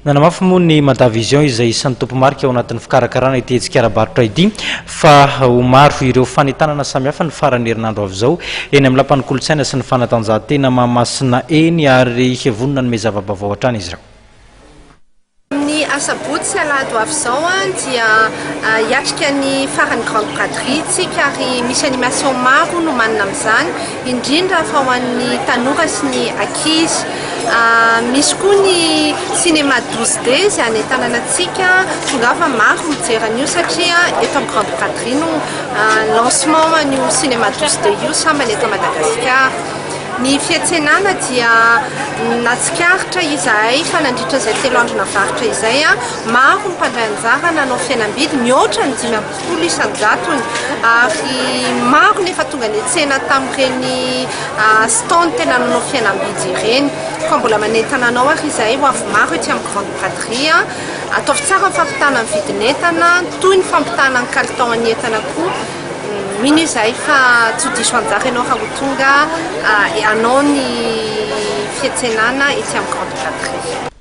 Nanamafy moa ny Madavision izay isan'ny tompomarika ao anatin'ny fikarakarana ity hetsika ara-barotra ity fa ho maro ireo fanentanana samihafa ny faran'ny herinandro avy izao eny amin'ny Lapan'ny Kolontsaina sy ny Fanatanjahantena Mahamasina eny ary vonona hanome zava-baovao hatrany izy ireo. Amin'ny asabotsy sy alahady ho avy izao dia hiatrika ny faran'ny Grande Braderie isika ary misy animation maro nomanina amin'izany indrindra fa ho an'ny tanora sy ny ankizy. Misy koa ny cinéma 12D izay hanentanana antsika, tongava maro mijery an'io satria eto amin'ny Grande Braderie no lancement an'io cinéma 12D io sambany eto Madagasikara. Ny fiantsenana dia natsikaritra izahay fa nandritra izay 3 andro navarotra izay, maro ny mpandray anjara nanao fihenam-bidy mihoatra ny 50%-ny ary maro ny efa tonga niantsena tamin'ireny stand tena nanao fihenam-bidy ireny. Fa mbola manentana anao ary izahay ho avy maro ety amin'ny Grande Braderie. Ataovy tsara ny fampitahana ny vidin'entana, toy ny fampitahana ny kalitaon'ny entana koa. Mino izahay fa tsy ho diso anjara ianao raha ho tonga hanao ny fiantsenana ety amin'ny Grande Braderie.